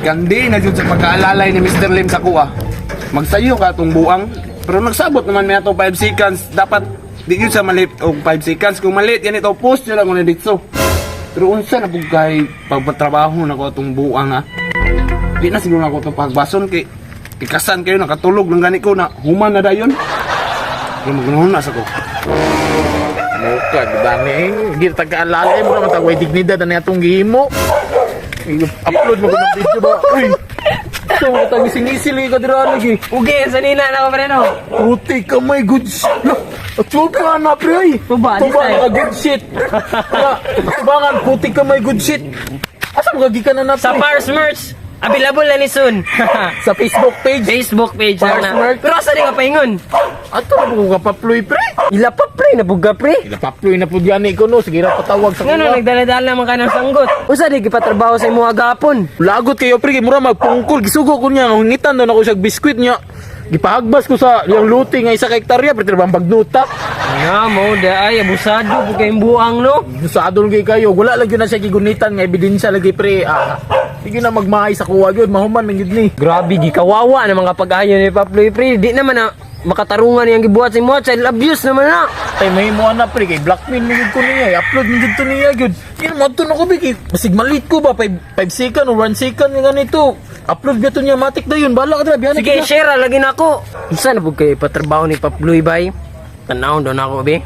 Gikandi na jud sa pagkaalalay ni Mr. Lim sa kuha. Magsayo ka atong buang. Pero nagsabot naman may ato 5 seconds. Dapat di yun sa malit og 5 seconds. Kung malit yan ito, post nyo lang na dito. Pero unsa na pug kay pagpatrabaho na ko atong buang ha. Di na siguro na ko itong pagbason kay ikasan kayo nakatulog lang gani ko na human na dayon. Pero magunahon na sa ko. Muka, di ba ni? Hindi tagkaalalay mo naman tagway dignidad na atong gihimo. I-upload mo ko ng video ba? Uy! So, mga tag-ising-isili ka dira lagi. Ugi, sa nina na ko pre no. Puti ka may good shit. Actual ka na, pre. Ay. Tuba, Tuba di ka good shit. Nga, tubangan, puti ka may good shit. Asa mo gagikan na na, Sa pre? Pars Merch, available na ni soon. Sa Facebook page. Facebook page Pars na. Merch. Pero asa di ka paingon? Ato na po ka paploy, pre. Ila pa pre, nabuga pre. Ila paploy na po gani ko, no. Sige ra patawag sa Ngano kuha. nagdala-dala man ka ng sanggot. Usa di gipatrabaho sa imo gapon. Lagot kayo pre, kay mura magpungkol. Gisugo ko niya, hungitan daw na ko siya biskwit niya. Gipahagbas ko sa iyang luti nga isa ka hektarya, pero bang bagnuta. Nga mo da ay abusado pud kayong buang no. Sa adol kay kayo, wala lagi na siya gigunitan nga ebidensya lagi pre. Ah, sige na magmahay sa kuwa gyud, mahuman man gyud ni. Grabe gikawawa na mga pag-ayo ni Paploy pre. Di naman na makatarungan niyang gibuhat sa imo, child abuse naman na. Tay mahimo na pre kay blackmail ni gyud ko niya, i-upload ni gyud to niya gyud. Kaya mo na ko bi kay basig malit ko ba 5 second or 1 second nga ganito. Upload gyud to niya matik dayon, bala ka dira biyahan. Sige, share ah, lagi na ako. Unsa na pud kayo ipatrabaho ni Paploy bay? Tanaw daw na ako be.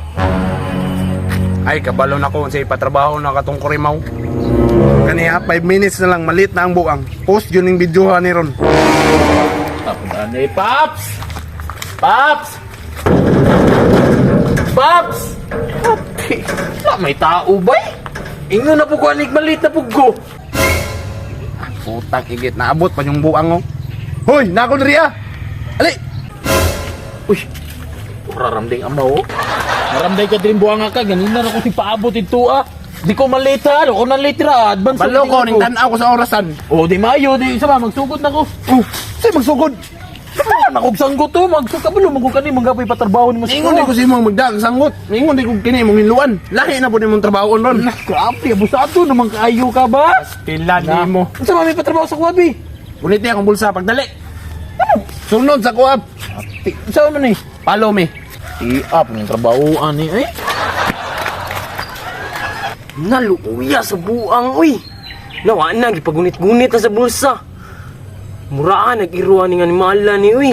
Ay, kabalo na ko sa ipatrabaho na katong kurimaw. Kaniya, 5 minutes na lang, malit na ang buang. Post yun yung video ha ni Ron. Ani Paps! Paps! Paps! Ate, wala may tao ba eh? Ingon na po ko anig malit na po ko. Putang igit, naabot pa yung buang oh. Hoy, nako diri ah. Ali, Uy, raramding amaw oh. Naramday ka din buwanga ka, ganun na ako si paabot ito ah. Di ko malate ha, ako na late ra, advance. balo ko ning tan-aw ko sa orasan. Oh, di mayo, di isa ba, magsugod na ko. Oh, say magsugod. Saan ako sanggot to, magsugod ka ba, lumagod ka ni, manggapoy patrabaho ni mo sa Ingon di ko sa imong magdag sanggot. Ingon di ko kini imong hinluan. Lahi na pud imong trabaho ron. Nah, grabe, abusado naman kaayo ka ba? Pila nimo. Unsa man may patrabaho sa kuwabi? Gunit niya akong bulsa pagdali. Sunod sa kuab. Unsa man eh? Follow me. I-up ng trabaho ani eh. Naluuya sa buang, uy. Nawa na, gipagunit-gunit na sa bulsa. Muraan, nag-iruan ni nga ni Mala ni, uy.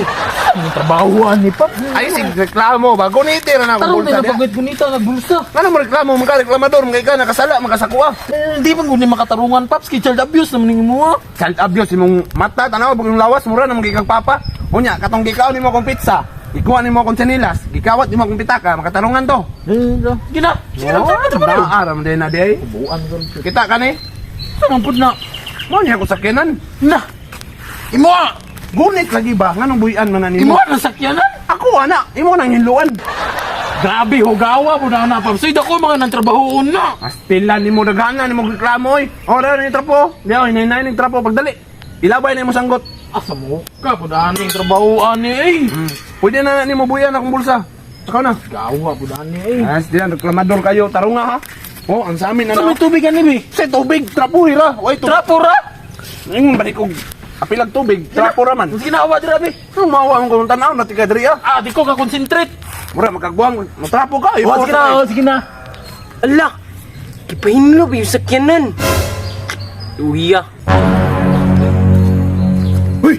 Ang trabaho ani pa. Ay sig reklamo ba? Gunit ra na akong Tarong bulsa. na diha. pagwit gunita nagbulsa. Ngano mo reklamo? Mga reklamador, mga ka nakasala, makasakuha. Eh, di man guni makatarungan paps kay child abuse naman ning mo. Ah. Child abuse imong mata tanaw pag imong lawas mura na magiging papa. Unya katong gikaon nimo akong pizza, gikuha nimo akong tsinelas, gikawat nimo akong pitaka, makatarungan to. Eh, Sige na. Sige na, tayo trabaho. Naaram din na di ay. Buan ron. Kita ka ni. Sa man pud na. Mo niya ako sakyanan. Na. Imo ah! Gunit lagi ba nganong buyan man na nimo? Imo na sakyanan. Ako ana, imo nang hinluan. Grabe hugawa mo na na paps. Uy, dako mga nang trabahoon na. Astila nimo dagana nimo reklamo oy. Ora ni trapo. Diya oy hinay ning trapo pagdali. Ilabay na imo sanggot. Asa mo ka pud ani trabaho ani eh. Pwede na nimo buyan akong bulsa. Sakaw na. Gawa pud ani eh. As diyan reklamador kayo tarunga ha. Oh, ang sa amin Sa ano. may tubig ani bi. Sa tubig, trapo hira. Way tubig. Trapo ra. Ingon balik og apilag tubig, trapo ra man. Sige na awa dira bi. Anong mawa ang kung tanaw na tika diri ah. Ah, di ko ka concentrate. Mura makagbuang, matrapo ka. Oh, sige na, oh, sige na. Ala, gipahinlo ba yung sakyanan? Uya. Uy!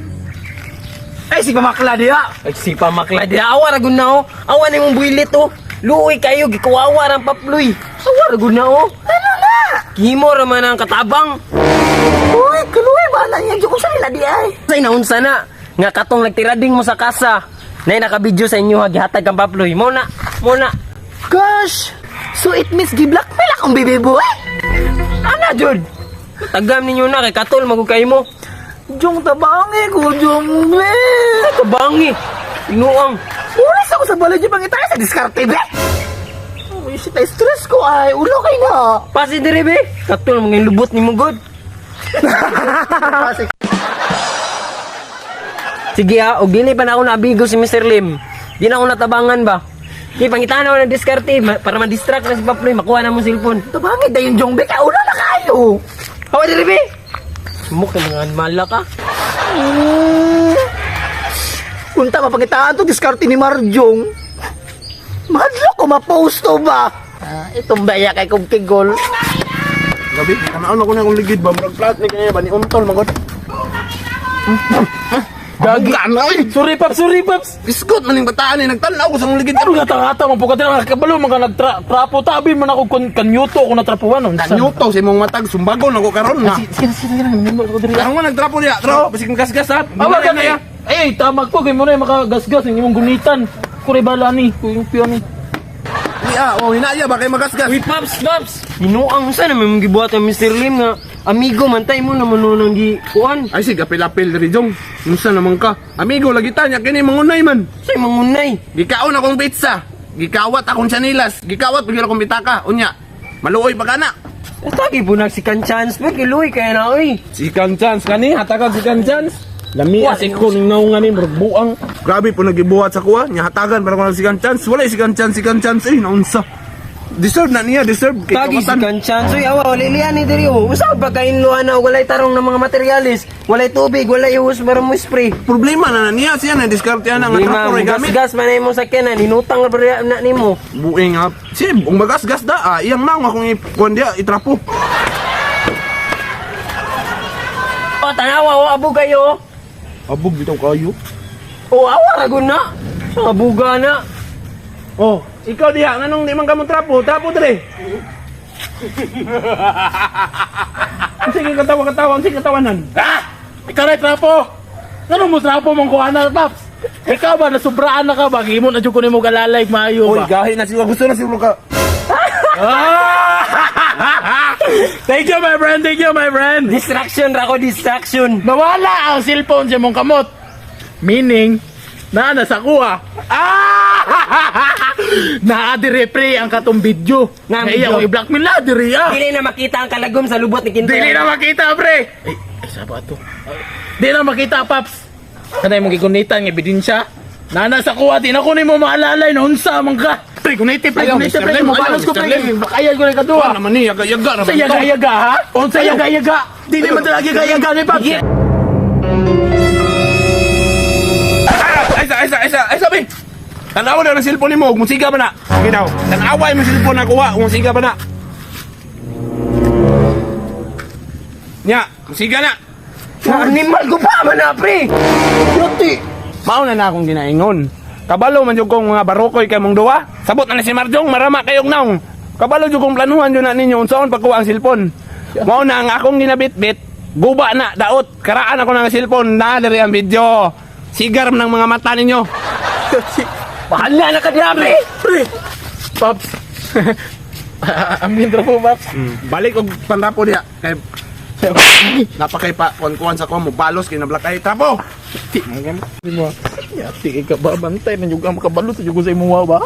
Ay, si pamakla diha. Ay, si pamakla diha. Awa, ragun na, oh. Awa na yung builit, oh. Luoy kayo, gikawawa ang Paploy. Awa, ragun na, oh. Ano na? Kimo raman ang katabang. Uy, kaluoy ba na niya? Diyo ko sa nila di ay. Sa inaunsa na, nga katong nagtirading mo sa kasa. Nay nakabidyo sa inyo ha, gihatag kang Paploy. Mo na, mo na. Gosh! So it means gi-blackmail akong baby boy? Ana, jud. Tagam ninyo na kay katol magugkay mo. Jong tabangi ko, Jong be. Kabangi. Tinuang. Ulis ako sa balay yung pangitaya sa diskarte, be. Uy, shit, ay stress ko ay. Ulo kay na. Pasi dire be. Katol mga lubot ni mo god. Sige ha, og dili pa na ako naabigo si Mr. Lim. Di na ako natabangan ba. Kay pangitan ako ng diskarte para ma-distract na si Paploy, makuha na mo cellphone. Tabangi dayon, Jong be. Ka ulo na kayo. Hawa dire be. Mo kay mga mala ka. Unta mapangitaan to diskarte ni Marjong. Madlo ko ma-post to ba? Ah, itong baya kay kong tigol. Gabi, kanaon ako na akong ligid ba murag plat ni kanya ba ni untol magod. Gagi. Gana oy. Sorry, Paps, sorry, Paps. Biskot man ning bataan ni nagtan-aw ko sa akong ligid. Ano nga tangata man po ka dira kabalo man ka nagtrapo tabi man ako kun kanyuto ako natrapuan unsa. Kanyuto sa imong matag sumbagon ako karon na. Sige, sige, sige, sige, ako diri. Karon nga nagtrapo diya, tro, bisig gasgas ha. Awa ka na. Ay, tamag po kay mo na makagasgas ang imong gunitan. Kuray bala ni, kuyong piyo ni. Iya, oh hinaya ba kay magasgas. Uy, Paps, Paps! Binuang sa naman mong gibuhat ang Mr. Lim nga amigo man tayo mo naman nun ang gi kuan. Ay sige, apil-apil diri jong. Unsa naman ka? Amigo lagi ta nya kini mangunay man. Sa'y mangunay. Gikaon akong pizza. Gikawat akong chanilas. Gikawat pag akong pitaka. Unya, maluoy pa kana. Tagi po nagsikan chance pa, kiluy kaya na oy. Second chance kani, hatagan second chance. Lami as ko ning naungan ni murag buang. Grabe po nagibuhat sa kuha, nya hatagan para ko ng second chance. Wala second chance, second chance eh, naunsa. Deserve na niya, deserve kay Tagi kawatan. sikan chance oy, awa wala liyan ni diri oh. Usa ba kainluan na walay tarong ng mga materyales, walay tubig, walay hose para mo spray. Problema na na niya siya na diskarte na nga Di trapo ma, ray gamit. gas man na imong sakyanan, inutang ra ba na nimo. Buing ha. Si, ung magasgas da, ah, iyang naong akong ikuan diya, itrapo. Oh, tanawa oh, abog kayo. Abog bitaw kayo. Oh, awa ra gud na. Sa abuga na. Oh, ikaw diha nganong di man ka mo trapo, trapo dire. Sige katawa katawa, sige katawanan. Ah! Ikaw na trapo. Ngano mo trapo mong kuha na, Paps? Ikaw ba nasubraan na ka ba? Gihimo na jud ko nimo galalay maayo Oy, ba? gahi na siguro gusto na siguro ka. Ah! Thank you, my friend. Thank you, my friend. Distraction ra ko, distraction. Nawala ang cellphone sa imong kamot. Meaning, naa na sa kuha. Ah! Naa dire pre ang katong video. Na ang Nga iya video. ko i-blackmail na dire ah. Dili na makita ang kalagom sa lubot ni Kinto. Dili na makita pre. Ay, ay saba to. Di na makita paps. Kanay mong gigunitan nga ebidensya. Nana sa kuha di na ko nimo maalalay na unsa man ka. Pre, guniti pre, Ayaw, guniti Mr. pre, Lim, mo ayaw, balos ko Mr. pre. Lim. Bakayan ko na kaduha. Kuha naman ni, yaga yaga Sa naman yaga to. yaga ha? Unsa yaga yaga? Dili man talaga yaga yaga ni paps. Ah, ay sa ay sa ay sa ay sabi. Tanawa daw ng cellphone nimo, musiga ba na? Sige daw. Tanawa imong cellphone na kuha, musiga ba na? Nya, musiga na. Animal ko pa man na pre. Yati. Mao na na akong ginaingon. Kabalo man jud kong mga barokoy kay mong duwa. Sabot na ni si Marjong, marama kayong naong. Kabalo jud kong planuhan jud na ninyo unsaon pagkuha ang cellphone. Mao na ang akong ginabitbit, guba na daot, karaan ako ng cellphone na diri ang video. Sigar man ang mga mata ninyo. Bahala na ka diha pre. Pre. Paps. Amin trapo paps. Balik og panrapo diha kay napakay pa kuan-kuan sa kuha mo balos kay nablak ay trapo. Ti mo. Yati ka ba bantay man jud ka makabalot jud ko sa imong ba?